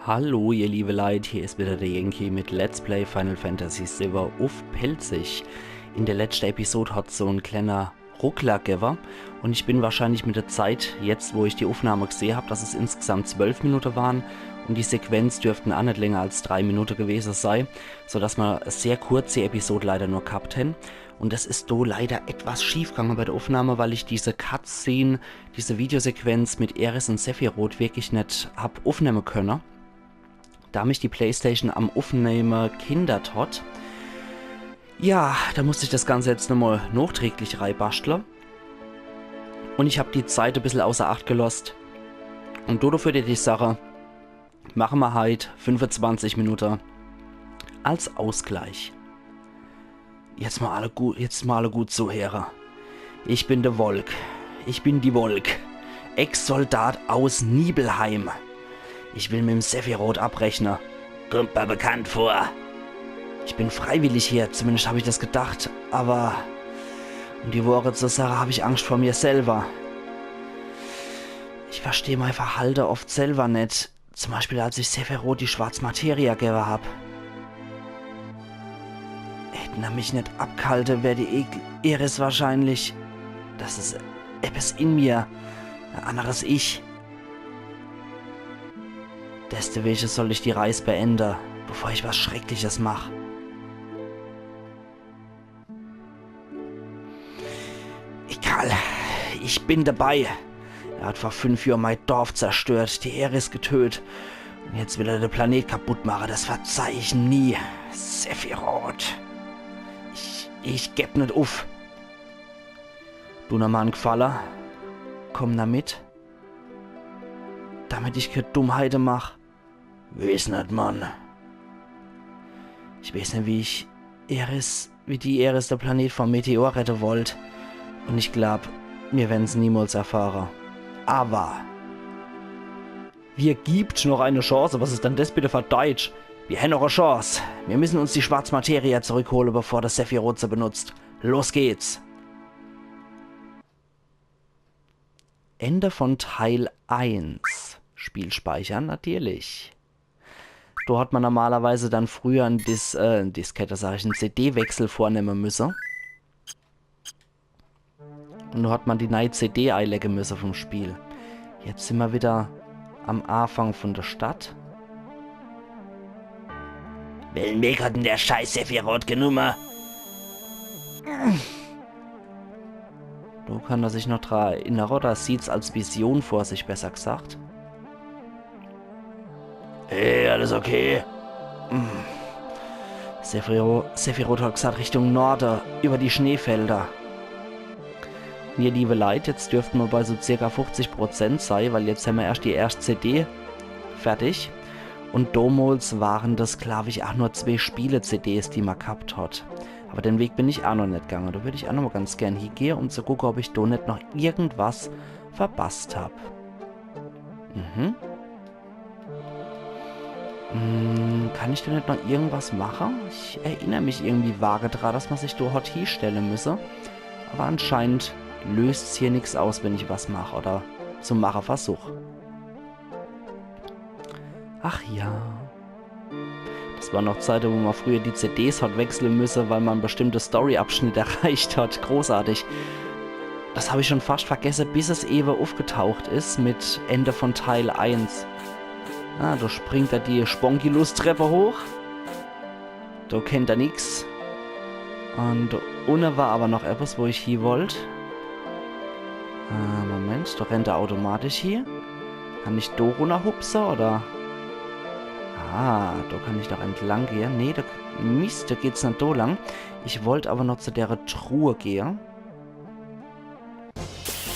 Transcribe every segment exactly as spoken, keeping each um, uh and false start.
Hallo, ihr liebe Leit, hier is wieder der Yankee mit Let's Play Final Fantasy siwwe uff Pälzisch. In der letschte Episod hat's so en kleiner Ruckler gewwe und ich bin wahrscheinlich mit der Zeit, jetzt wo ich die Uffnahme gsehe hab, dass es insgesamt zwölf Minute waren und die Sequenz dürften aa net länger als drei Minute gewese sei, so dass mer e sehr kurze Episod leider nur ghabt hen. Und es is do leider etwas schief gange bei der Uffnahme, weil ich diese Cutscene, diese Videosequenz mit Aeris und Sephiroth wirklich net hab uffnemme könne, da mich die Playstation am Uffnehme ghindert hat. Ja, da musst ich das Ganze jetzt nochmal nachträglich reibastle. Und ich hab die Zeit e bissel außer Acht gelosst. Und do dafür die Sache mache mer halt fünfundzwanzig Minute als Ausgleich. Jetzt mal alle gut, jetzt mal alle gut zuhöre. Ich bin de Wolk. Ich bin die Wolk. Ex-Soldat aus Nibelheim. Ich will mit dem Sephiroth abrechne. Kommt mir bekannt vor. Ich bin freiwillig hier, zumindest hab ich das gedacht, aber um die Wohre zu sage, hab ich Angst vor mir selber. Ich versteh mei Verhalte oft selber net. Zum Beispiel, als ich Sephiroth die schwarz Materia gewwe hab. Hätten er mich net abghalte, wär die Ekel Aeris wahrscheinlich. Das is eppes in mir. E anneres Ich. Deswege soll ich die Reis beende, bevor ich was Schreckliches mach. Egal, ich bin dabei. Er hat vor fünf Johr mei Dorf zerstört, die Aeris getötet. Und jetzt will er de Planet kaputt mache, das verzeih ich nie. Sephiroth. Ich, ich geb net uff. Du na mal en Gfalle. Komm na mit. Damit ich kä Dummheite mach. Weeß net, Mann. Ich weeß net, wie ich Aeris, wie die Aeris de Planet vom Meteor rette wollt. Und ich glaub, mir werden's niemals erfahre. Aber mir gibt noch eine Chance. Was is dann das bitte für Deutsch? Mir hän noch e Chance. Mir müssen uns die schwarz Materia zurückhole, bevor das Sephiroth se benutzt. Los geht's. Ende von Teil eins. Spiel speichern, natürlich. Do hat man normalerweise dann früher en Dis-, äh, en Diskette, sag ich, en C D-Wechsel vornemme müsse. Und do hat man die neie C D eilegge müsse vom Spiel. Jetzt sin mer wieder am Anfang von der Stadt. Welchen Weg hat denn der scheiß Sephiroth genumme? Do kann er sich noch dra erinnere, oder sieht's als Vision vor sich, besser gesagt. Hey, alles okay? Hm. Sephiro-, Sephiroth hat gesagt, Richtung Norde, über die Schneefelder. Ihr liebe Leit, jetzt dürfte mer bei so circa fünfzig Prozent sei, weil jetzt hämmer erscht die erscht C D fertig. Und domols waren das, glaub ich, ach nur zwee Spiele-C Ds, die mer gehabt hat. Aber den Weg bin ich ach noch net gegange. Do würd ich ach noch mal ganz gern hiegehe, um zu gucke, ob ich do net noch irgendwas verpasst hab. Mhm. Hm, kann ich do net noch irgendwas mache? Ich erinner mich irgendwie vage dra, dass mer sich do hat hiestelle müsse. Aber anscheinend löst's hier nix aus, wenn ich was mach oder zum Mache versuch. Ach ja. Das waren noch Zeite, wo mer früher die C Ds hat wechsle müsse, weil mer en bestimmte Story-Abschnitt erreicht hat. Großartig. Das hab ich schon fascht vergesse, bis es ewe uffgetaucht is mit Ende von Teil eins. Ah, do springt er die Sponkulus-Treppe hoch. Do kennt er nix. Und do unne war aber noch etwas, wo ich hie wollt. Äh, Moment, do rennt er automatisch hie. Kann ich do runnerhupse, oder? Ah, do kann ich doch entlang gehe. Nee, do, Mist, do geht's net do lang. Ich wollt aber noch zu dere Truhe gehe.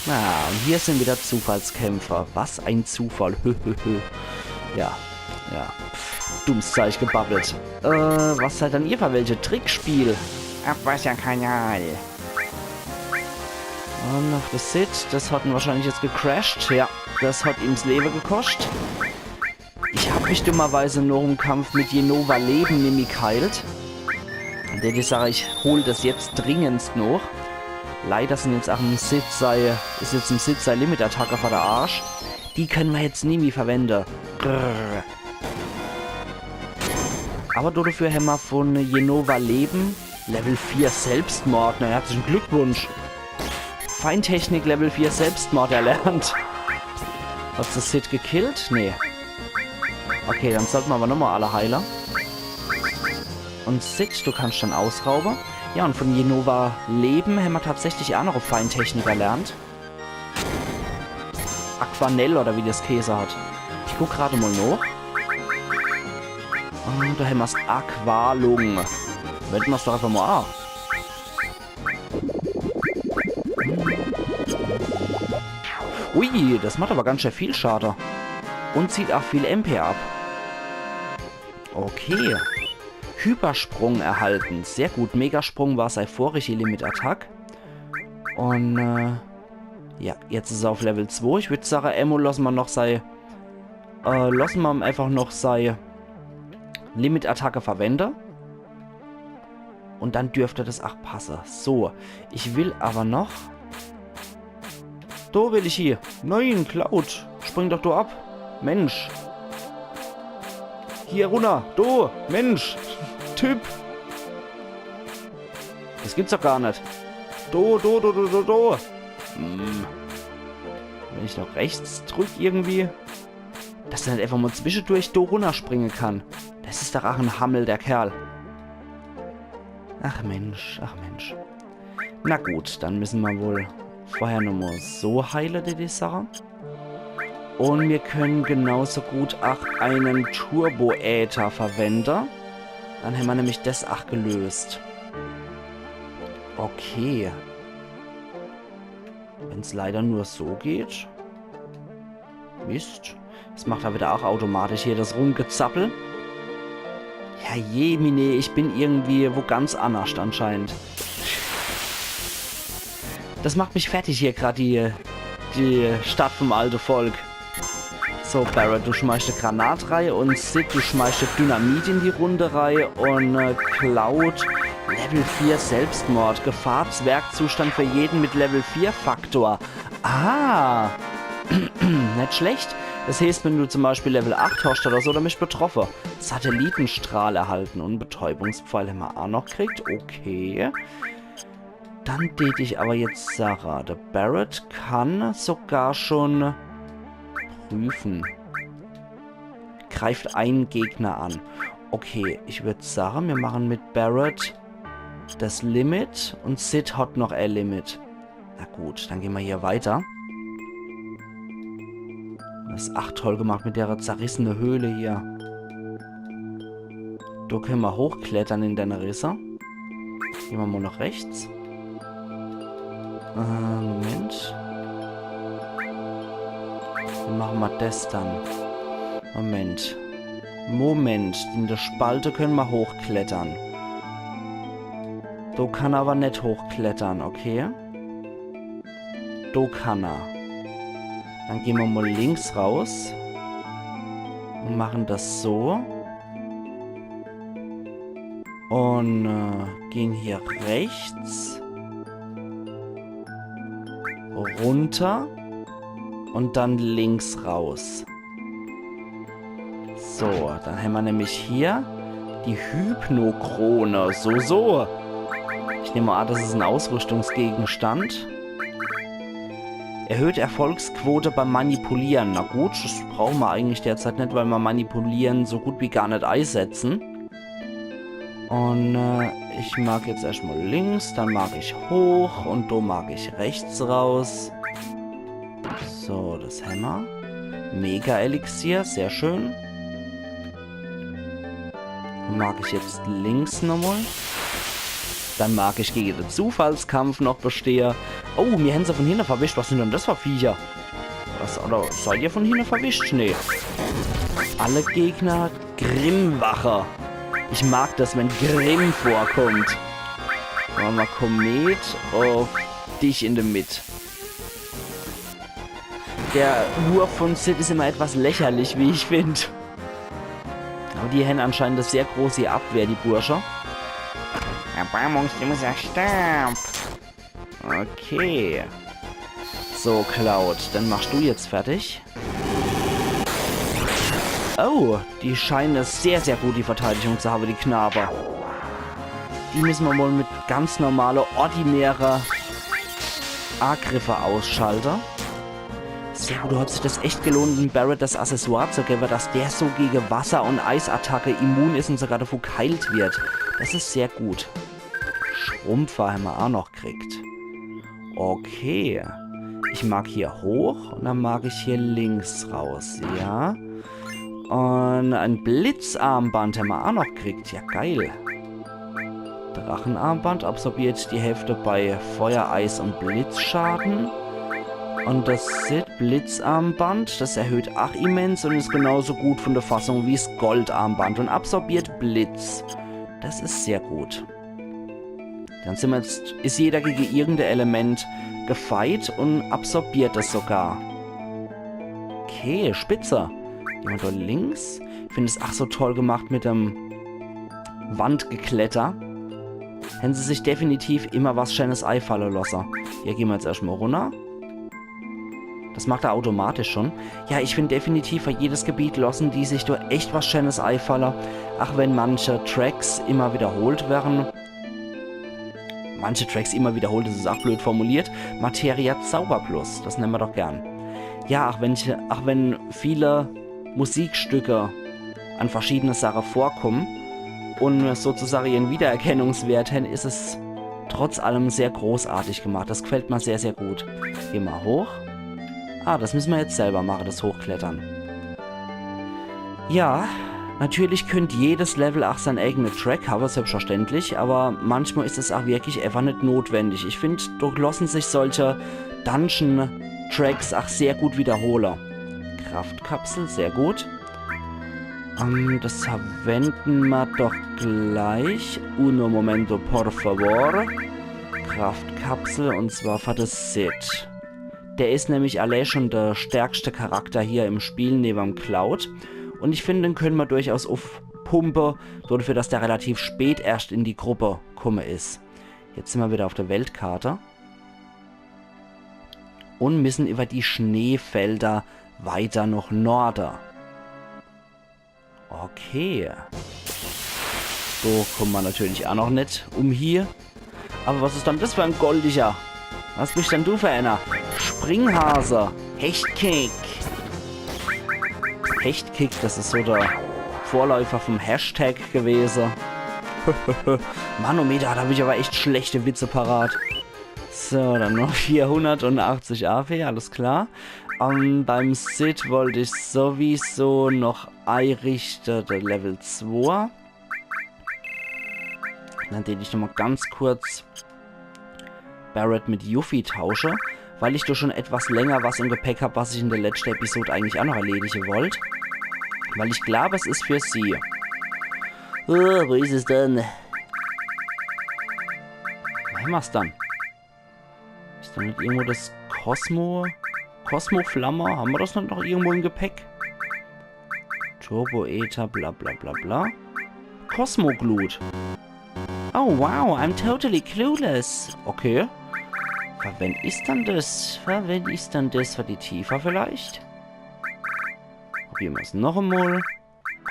Ah, und hier sin wieder Zufallskämpfer. Was ein Zufall. Hö, hö, hö. Ja, ja. Dummes Zeich gebabbelt. Äh, was seid dann ihr für welche? Trickspiel. Abwasserkanal. Und auf das Sid, das hat ihn wahrscheinlich jetzt gecrasht. Ja, das hat ihm's Lewe gekoscht. Ich hab mich dummerweise noch im Kampf mit Jenova Leben nimmi geheilt. An der Sache, ich hol das jetzt dringendst noch. Leider sin jetzt ach im Sid sei, is jetzt im Sid sei Limit-Attacke vor der Arsch. Die können mer jetzt nimmi verwende. Grrr. Aber dodefür hämmer von Jenova Leben Level vier Selbstmord. Na, herzlichen Glückwunsch. Feindtechnik Level vier Selbstmord erlernt. Hat's de Cid gekillt? Nee. Okay, dann sollte mer aber nochmal alle heile. Und Cid, du kannst dann ausraube. Ja, und von Jenova Leben hämmer tatsächlich aa noch e Feindtechnik erlernt. Aquanell oder wie das Käse hat. Ich guck grad mal noch. Ah, do hämmer's Aqualung. Wende mer's doch einfach mal ab. Ui, das macht aber ganz schön viel Schade. Und zieht auch viel M P ab. Okay. Hypersprung erhalten. Sehr gut. Megasprung war sei vorige Limit-Attack. Und, äh, ja, jetzt is er auf Level zwei. Ich würd sagen, emol lasse mer noch sei, äh, lasse mer einfach noch sei Limit-Attacke verwende. Und dann dürfte das auch passe. So, ich will aber noch... Do will ich hier. Nein, Cloud. Spring doch do ab. Mensch. Hier runner. Do. Mensch. Typ. Das gibt's doch gar net. Do, do, do, do, do, do. Hm. Wenn ich noch rechts drück irgendwie, dass er net einfach mal zwischendurch do runnerspringen kann. Das is doch auch en Hammel, der Kerl. Ach Mensch, ach Mensch. Na gut, dann müssen mer wohl vorher nochmal so heile, die, die Sache. Und mir können genauso gut auch einen Turbo-Äther verwenden. Dann hämmer nämlich das auch gelöst. Okay. Wenn's leider nur so geht. Mist. Das macht er wieder auch automatisch hier, das Rumgezappel. Ja, jemine, ich bin irgendwie wo ganz annerscht anscheinend. Das macht mich fertig hier grad, die, die Stadt vom alte Volk. So, Barret, du schmeißt e Granat rei und Cid, du schmeißt e Dynamit in die Runde rei und, äh, Cloud, Level vier Selbstmord, Gefahr, Zwergzustand für jeden mit Level vier Faktor. Ah, net schlecht. Das heißt, wenn du zum Beispiel Level acht hast oder so, dann bist du betroffen. Satellitenstrahl erhalten und Betäubungspfeil hämmer auch noch gekriegt. Okay. Dann tät ich aber jetzt sage, der Barret kann sogar schon prüfen. Greift einen Gegner an. Okay, ich würd sagen, wir machen mit Barret das Limit und Cid hat noch ein Limit. Na gut, dann gehen wir hier weiter. Das is ach toll gemacht mit der zerrissene Höhle hier. Do können wir hochklettern in deine Risse. Gehen wir mal nach rechts. Äh, Moment. Wie machen wir das dann? Moment. Moment. In der Spalte können wir hochklettern. Do kann er aber net hochklettern, okay. Do kann er. Dann gehen wir mal links raus. Und machen das so. Und, äh, gehen hier rechts. Runter. Und dann links raus. So, dann hämmer nämlich hier die Hypnokrone. So, so. Ich nehme an, das is ein Ausrüstungsgegenstand. Erhöht Erfolgsquote beim Manipulieren. Na gut, das brauchen wir eigentlich derzeit net, weil wir Manipulieren so gut wie gar net einsetzen. Und, äh, ich mag jetzt erstmal links, dann mag ich hoch und do mag ich rechts raus. So, das hämmer. Mega-Elixier, sehr schön. Dann mag ich jetzt links nochmal. Dann mag ich gegen den Zufallskampf noch bestehen. Oh, mir hämmer sie von hinten verwischt. Was sind denn das für Viecher? Was, oder seid ihr von hinten verwischt? Nee. Alle Gegner Grimmwache. Ich mag das, wenn Grimm vorkommt. Machen wir Komet auf dich in der Mitte. Der Wurf von Cid is immer etwas lächerlich, wie ich find. Aber die hänn anscheinend e sehr große Abwehr, die Bursche. Erbarmungsloser Stab. Okay. So, Cloud, dann machst du jetzt fertig. Oh, die scheine sehr, sehr gut die Verteidigung zu habe, die Knabe. Die müsse mer wohl mit ganz normale, ordinäre Agriffe ausschalte. Sehr gut, do hat sich das echt gelohnt, dem Barret das Accessoire zu gewwe, dass der so gege Wasser- und Eisattacke immun is und sogar davon geheilt wird. Das is sehr gut. Schrumpfer hämmer aa noch gekriegt. Okay. Ich mag hier hoch und dann mag ich hier links raus, ja. Und ein Blitzarmband hämmer aa noch gekriegt. Ja, geil. Drachenarmband absorbiert die Hälfte bei Feuer, Eis und Blitzschaden. Und das Cid Blitzarmband, das erhöht ach immens und is genauso gut von der Fassung wie's Goldarmband und absorbiert Blitz. Das is sehr gut. Dann sin mer jetzt, is jeder gege irgendein Element gefeit und absorbiert das sogar. Okay, spitze. Jemand do links? Ich find es ach so toll gemacht mit dem Wandgekletter. Hän se sich definitiv immer was Schönes eifalle losse. Hier gehn mer jetzt erscht mal runner. Das macht er automatisch schon. Ja, ich find definitiv, für jedes Gebiet lossen die sich do echt was Schönes eifalle. Ach wenn manche Tracks immer wiederholt werre. Manche Tracks immer wiederholt, das is ach blöd formuliert. Materia Zauberplus, das nemme mer doch gern. Ja, ach wenn, ach wenn viele Musikstücke an verschiedene Sache vorkumme und sozusagen ihren Wiedererkennungswert hän, is es trotz allem sehr großartig gemacht. Das gefällt mer sehr, sehr gut. Geh mer hoch. Ah, das müsse mer jetzt selber mache, das Hochklettern. Ja, natürlich könnt jedes Level ach sein eigene Track habe, selbstverständlich, aber manchmal is es ach wirklich einfach net notwendig. Ich find, do lossen sich solche Dungeon-Tracks ach sehr gut wiederhole. Kraftkapsel, sehr gut. Ähm, das verwenden mer doch gleich. Uno momento, por favor. Kraftkapsel, und zwar für de Cid. Der is nämlich allee schon der stärkste Charakter hier im Spiel, neben Cloud. Und ich find, den könne mer durchaus uffpumpe, so dafür, dass der relativ spät erscht in die Gruppe kumme is. Jetzt sin mer wieder auf der Weltkarte. Und müssen über die Schneefelder weiter noch Norde. Okay. So kumme mer natürlich ach noch net umhie. Aber was is dann das für ein goldiger? Was bist dann du für einer? Springhase. Hechtkick. Hechtkick, das is so der Vorläufer vom Hashtag gewese. Manometer, do hab ich aber echt schlechte Witze parat. So, dann noch vierhundertachtzig A P, alles klar. Ähm, beim Cid wollt ich sowieso noch eirichte, der Level zwei. Dann tät ich nochmal ganz kurz Barret mit Yuffie tausche, weil ich do schon etwas länger was im Gepäck hab, was ich in der letzten Episode eigentlich ach noch erledige wollt. Weil ich glaub, es is für sie. Oh, wo is es dann? Wo hämmer's dann? Is do net irgendwo das Cosmo? Cosmo-Flamme? Hämmer das net noch irgendwo im Gepäck? Turbo-Äther, bla bla bla bla. Cosmoglut. Oh wow, I'm totally clueless. Okay. Für wen is dann das? Für wen is dann das? Für die Tifa vielleicht? Probiere mer's noch einmal.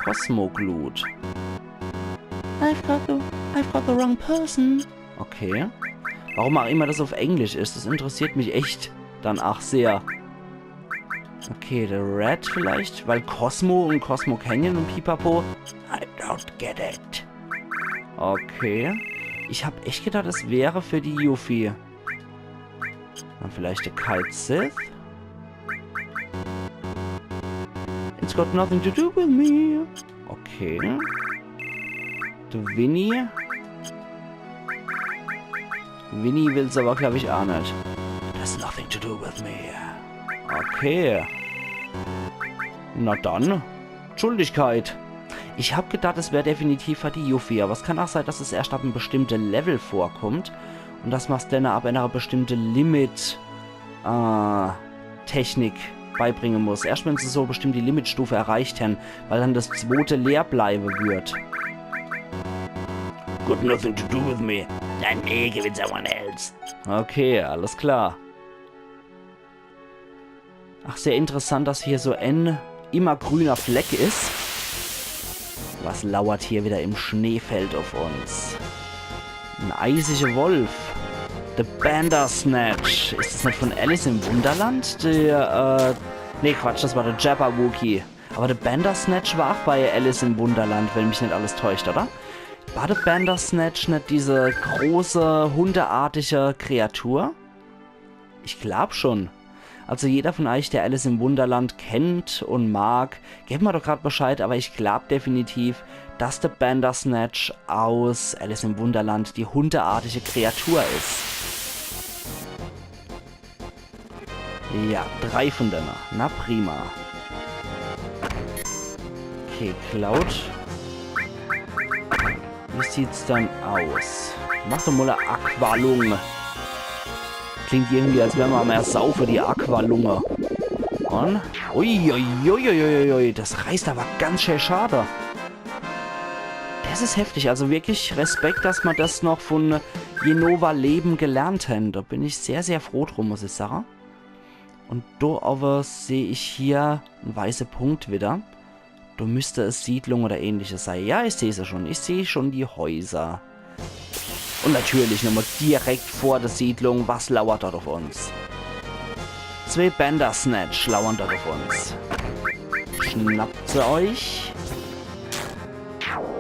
Cosmoglut. I've got the, I've got the wrong person. Okay. Warum auch immer das auf Englisch is, das interessiert mich echt dann ach sehr. Okay, der Red vielleicht, weil Cosmo und Cosmo Canyon und Pipapo. I don't get it. Okay. Ich hab echt gedacht, es wäre für die Yuffie. Dann vielleicht der Cait Sith. It's got nothing to do with me. Okay. Der Winnie. Winnie will's aber, glaub ich, auch net. It has nothing to do with me. Okay. Na dann. Schuldigkeit. Ich hab gedacht, es wär definitiv für die Yuffie, aber es kann auch sein, dass es erst ab einem bestimmten Level vorkommt und dass man's dann ab einer bestimmten Limit, äh, Technik beibringen muss. Erst wenn sie so bestimmt die Limitstufe erreicht haben, weil dann das zweite leer bleiben wird. Got nothing to do with me. Let me give it someone else. Okay, alles klar. Ach, sehr interessant, dass hier so ein immergrüner Fleck is. Was lauert hier wieder im Schneefeld auf uns? Ein eisiger Wolf. The Bandersnatch. Is das net von Alice im Wunderland? Der, äh, nee, Quatsch, das war der Jabberwocky. Aber der Bandersnatch war auch bei Alice im Wunderland, wenn mich net alles täuscht, oder? War der Bandersnatch net diese große, hundeartige Kreatur? Ich glaub schon. Also jeder von euch, der Alice im Wunderland kennt und mag, gebt mir doch grad Bescheid, aber ich glaub definitiv, dass der Bandersnatch aus Alice im Wunderland die hundeartige Kreatur is. Ja, drei von denne. Na prima. Okay, Cloud. Wie sieht's dann aus? Mach doch mal e Aqualung. Klingt irgendwie, als wär mer am Ersaufe, die Aqualunge. Und? Uiuiuiuiui, das reißt aber ganz schön Schade. Das is heftig. Also wirklich Respekt, dass mer das noch von Jenova Leben gelernt hen. Da bin ich sehr, sehr froh drum, muss ich sagen. Und do aber seh ich hier en weiße Punkt wieder. Do müsst e Siedlung oder ähnliches sei. Ja, ich seh se schon. Ich seh schon die Häuser. Und natürlich nochmal direkt vor der Siedlung. Was lauert dort auf uns? Zwei Bandersnatch lauern dort auf uns. Schnappt se euch.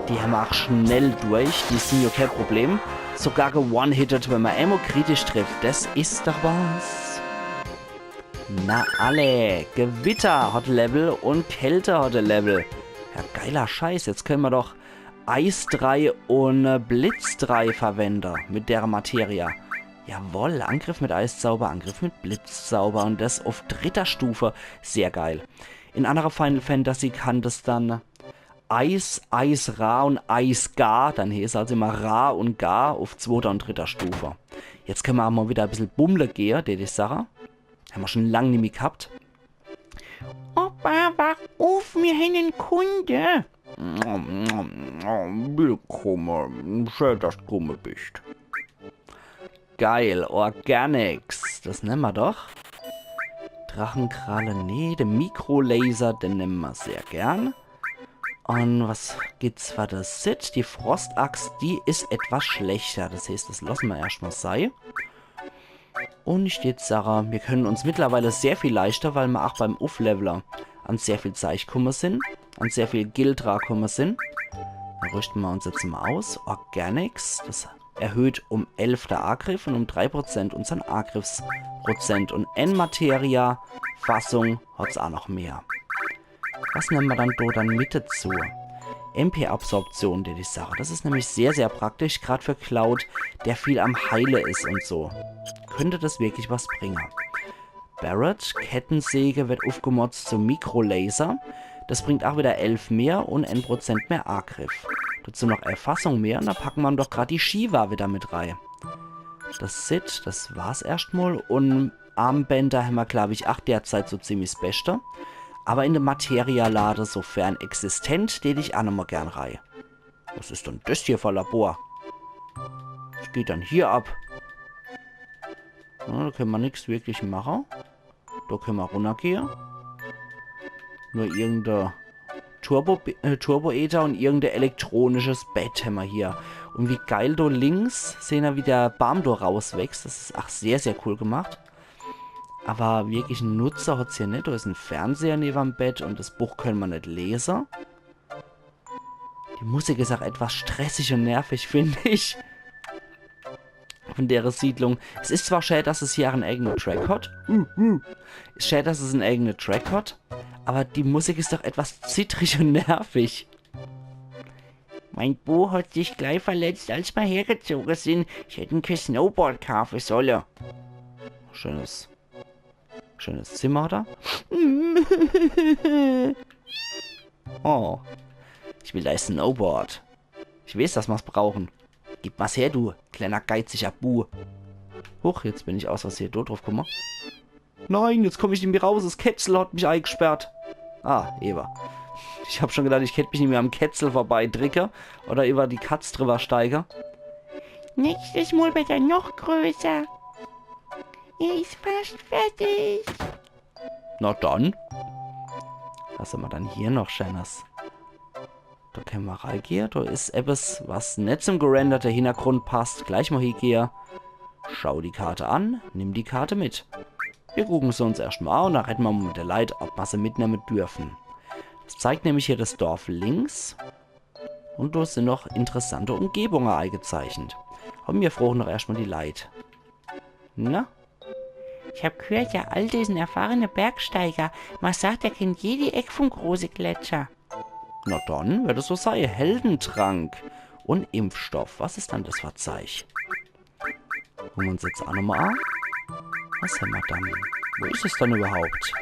Die hämmer auch schnell durch. Die sin ja kein Problem. Sogar ge-one-hitted, wenn mer emol kritisch trifft. Das is doch was. Na alle, Gewitter hat Level und Kälte hat Level. Ja, geiler Scheiß, jetzt können mer doch Eis drei und, äh, Blitz drei verwende mit der Materia. Jawoll, Angriff mit Eiszauber, Angriff mit Blitzzauber und das auf dritter Stufe. Sehr geil. In andere Final Fantasy kann das dann Eis, Eis Ra und Eis Gar, dann heeßt also immer Ra und Gar auf zweiter und dritter Stufe. Jetzt können mer auch mal wieder e bissel bummle gehe, tät ich sage. Hämmer schon lang nimmi gehabt. Opa, wach uff, mir hän en Kunde. Willkomme. Schön, dass du kumme bist. Geil, Organics. Das nemme mer doch. Drachenkralle, nee, de Mikrolaser, den nemme mer sehr gern. Und was gibt's für das Set? Die Frostaxt, die is etwas schlechter. Das heeßt, das lasse mer erscht mal sei. Und ich jetzt sage, mir können uns mittlerweile sehr viel leischte, weil mer auch beim Ufflevele an sehr viel Zeich kumme sin, an sehr viel Gil dra kumme sin. Dann rüschte mer uns jetzt mal aus. Organics, das erhöht um elf de Agriff und um drei Prozent unsern Agriffsprozent. Und en Materia Fassung hat's auch noch mehr. Was nemme mer dann do dann mit dazu? M P-Absorption, tät ich sage. Das is nämlich sehr, sehr praktisch, grad für Cloud, der viel am Heile is und so. Könnte das wirklich was bringe. Barret, Kettensäge wird uffgemotzt zum Mikrolaser. Das bringt auch wieder elf mehr und en Prozent mehr Agriff. Dazu noch Erfassung mehr und da packe mer doch grad die Shiva wieder mit rei. Das Set, das war's erscht mal. Und Armbänder hämmer, glaub ich, ach derzeit so ziemlich s Beschte. Aber in de Materia-Lade, sofern existent, tät ich ach nochmal gern rei. Was is denn das hier für Labor? Was geht dann hier ab? Na, da können mer nix wirklich mache. Da können mer runnergehe. Nur irgende Turbo, äh, Turbo-Äther und irgende elektronisches Bett hämmer hier. Und wie geil do links, sehner, wie der Baam do rauswächst. Das is ach sehr, sehr cool gemacht. Aber wirklich en Nutze hat's hier net. Da is en Fernseher newerm Bett und das Buch können mer net lese. Die Musik is ach etwas stressig und nervig, find ich. Von dere Siedlung. Es is zwar schä, dass es hier en eigene Track hat. Uh, uh. Is schä, dass es en eigene Track hat. Aber die Musik is doch etwas zittrig und nervig. Mein Bu hat sich gleich verletzt, als mer hergezoge sin. Ich hätt en kee Snowboard kaafe solle. Schönes, schönes Zimmer, oder? Oh, ich will dei Snowboard. Ich weeß, dass mer's brauchen. Gib was her, du kleiner geiziger Bu. Huch, jetzt bin ich aus Versehen do drauf, guck mal. Nein, jetzt komm ich nimmi raus. Das Ketzel hat mich eigesperrt. Ah, Eva. Ich hab schon gedacht, ich kennt mich nimmi am Ketzel vorbeidricke oder über die Katz drüber steige. Nächstes Mal wird er noch größer. Er is fast fertig. Na dann. Was hämmer dann hier noch Schönes? Do kenne mer reigehe. Do is ebbes, was net zum gerenderte Hintergrund passt. Gleich mol hiegehe. Schau die Karte an, nimm die Karte mit. Mir gucke se uns erscht mol an un dann redde mer mol mit de Leit, ob mer se mitnemme dürfen. Es zeigt nämlich hier des Dorf links. Un do sin noch interessante Umgebunge eigezeichnet. Awwer mir froche doch erscht mol die Leit. Na? Ich hab gehört, der Alte is en erfahrene Bergsteiger. Mer sagt, er kennt jedi Eck vum große Gletscher. Na dann, werd es so sei. Heldentrank un Impfstoff. Was is dann des fer Zeich? Gucke mer uns jetzt aa nochmol an. Was hämmer dann? Wo is es dann überhaupt?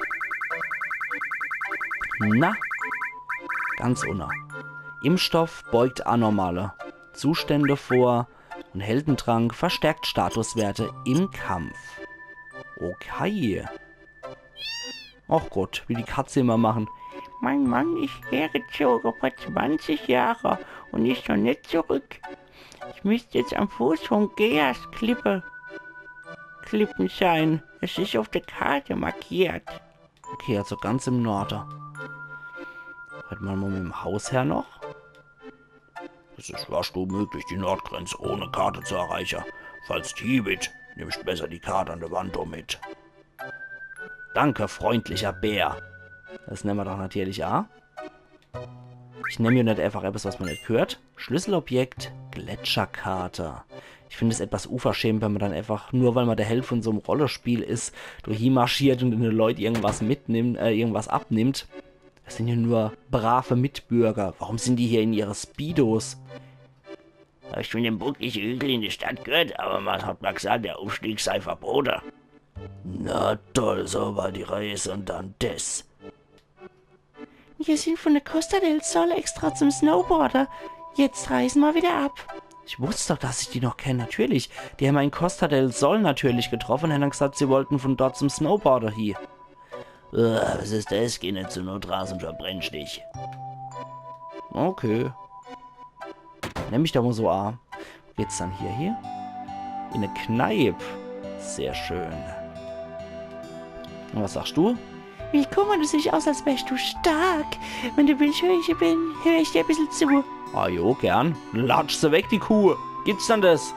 Na? Ganz unne. Impfstoff beugt anormale Zustände vor un Heldentrank verstärkt Statuswerte im Kampf. Okay. Ach Gott, wie die Katze immer machen. Mein Mann ist hergezogen vor zwanzig Jahren und ist noch nicht zurück. Ich müsste jetzt am Fuß von Geas Klippe, Klippen sein. Es ist auf der Karte markiert. Okay, also ganz im Norde. Redde mer mol mit dem Hausherr noch. Es ist fast unmöglich, die Nordgrenze ohne Karte zu erreichen. Falls du hie bist, nimmst besser die Karte an der Wand do mit. Danke, freundlicher Bär. Des nemme mer doch natürlich aa. Ich nemm jo net einfach ebbes, was mer net gehört. Schlüsselobjekt, Gletscherkarte. Ich find es etwas uverschämt, wenn mer dann einfach, nur weil mer der Held von so'm Rollespiel is, do hie marschiert un den Leit irgendwas mitnimmt, äh, irgendwas abnimmt. Des sin jo nur brave Mitbürger. Warum sin die hier in ihre Speedos? Hab ich von dem bucklige Hügel in der Stadt gehört, aber man hat mal gesagt, der Aufstieg sei verboten. Na toll, so war die Reise und dann des. Wir sind von der Costa del Sol extra zum Snowboarder. Jetzt reisen wir wieder ab. Ich wusst doch, dass ich die noch kenn, natürlich. Die hämmer in Costa del Sol natürlich getroffen und hämmer gesagt, sie wollten von dort zum Snowboarder hie. Äh, was is des? Geh net zu nah dran, sonst verbrennst dich. Okay. Nemm ich doch mol so aa. Wo geht's dann hier, hier? In e Kneip. Sehr schön. Und was sagst du? Willkommen, du siehst aus, als wärst du stark. Wenn du willst, hör ich, bin, hör ich dir e bissel zu. Ah jo, gern. Latsch se weg, die Kuh. Gibt's dann des?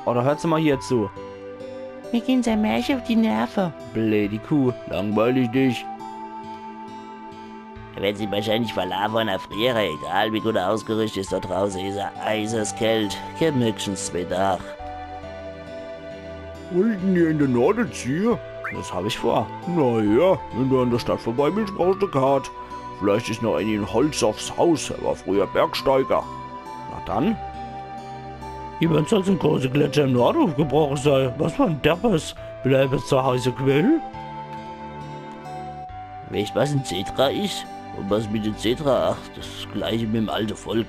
Oder hört se mol hier zu? Mir gehen sei Märche auf die Nerven. Blöde Kuh, langweil ich dich. Er wird sich wahrscheinlich verlaufen und erfrieren, egal wie gut er ausgerüstet ist da draußen, ist er eiseskalt. Geht höchstens zwei Tage. Wollten ihr in den Norden ziehen? Das hab ich vor. Naja, wenn du an der Stadt vorbei willst, brauchst du Kart. Vielleicht ist noch ein Holzoffs Haus, er war früher Bergsteiger. Na dann. Jemand soll zum großen Gletscher im Norden aufgebrochen sein. Was für ein Deppes. Will er etwas zur heißen Quelle? Weißt, was ein Zetra ist? Und was mit dem Zetra? Ach, das gleiche mit dem alten Volk.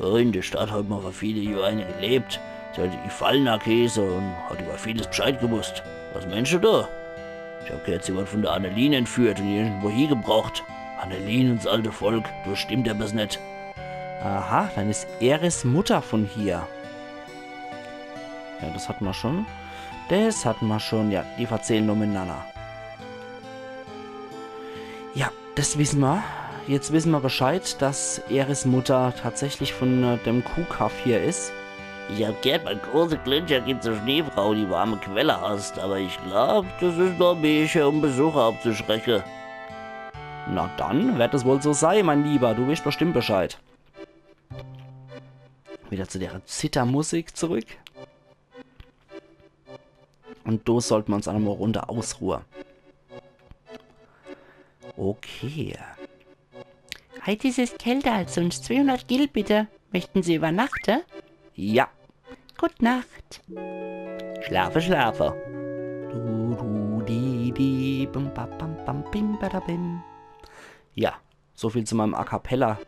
Ja, in der Stadt hat mal vor viele Jahren eine gelebt. Sie hat die Fallen geheißen und hat über vieles Bescheid gewusst. Was meinst du da? Ich hab gehört, sie wird von der Annelien entführt und irgendwo hingebracht. Annelien und das alte Volk, da stimmt etwas nicht. Aha, dann ist Aeris Mutter von hier. Ja, das hatten wir schon. Das hatten wir schon. Ja, die verzählen nur miteinander. Ja, das wissen wir. Jetzt wissen wir Bescheid, dass Aeris Mutter tatsächlich von, äh, dem Kuhkaff hier ist. Ich hab gehört, beim großen Gletscher gibt's eine Schneefrau, die warme Quelle hasst, aber ich glaub, das ist nur ein bisschen, um Besucher abzuschrecken. Na dann, wird es wohl so sein, mein Lieber. Du weißt bestimmt Bescheid. Wieder zu der Zittermusik zurück. Und da sollten wir uns auch noch mal eine Runde ausruhen. Okay. Heute ist es kälter als sonst. Zweihundert Gil bitte. Möchten Sie übernachten? Ja. Gute Nacht. Schlafe, schlafe. Du, du, di, di, bim, ba, bam, bam, bim, ba, da, bim. Ja, so viel zu meinem A cappella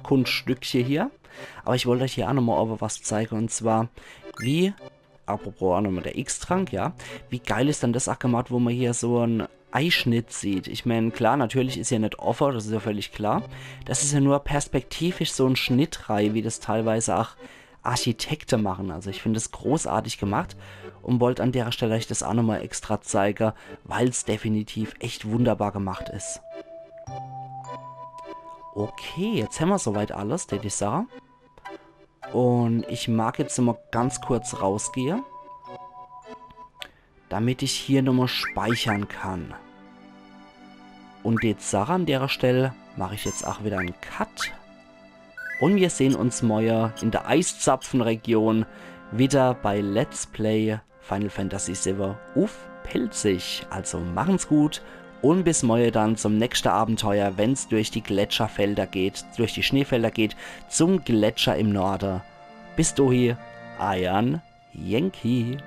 Kunststückchen hier. Aber ich wollte euch hier auch nochmal aber was zeigen. Und zwar, wie, apropos auch nochmal der X-Trank, ja. Wie geil ist denn das auch gemacht, wo man hier so einen Einschnitt sieht? Ich meine, klar, natürlich ist hier nicht offen, das ist ja völlig klar. Das ist ja nur perspektivisch so ein Schnitt rei, wie das teilweise auch Architekte machen. Also ich finde es großartig gemacht und wollte an der Stelle euch das auch nochmal extra zeigen, weil es definitiv echt wunderbar gemacht ist. Okay, jetzt hämmer soweit alles, tät ich sage. Un ich mag jetzt nochmal ganz kurz rausgehe, damit ich hier nochmal speichere kann. Un jetzt sage an derer Stell, mach ich jetzt ach wieder en Cut. Un mir sehn uns morje in der Eiszapfenregion wieder bei Let's Play Final Fantasy siwwe uff Pälzisch. Also machen's gut un bis morje dann zum nächschte Abenteuer, wenn's durch die Gletscherfelder geht, durch die Schneefelder geht, zum Gletscher im Norde. Bis dohi, eiern Yankee.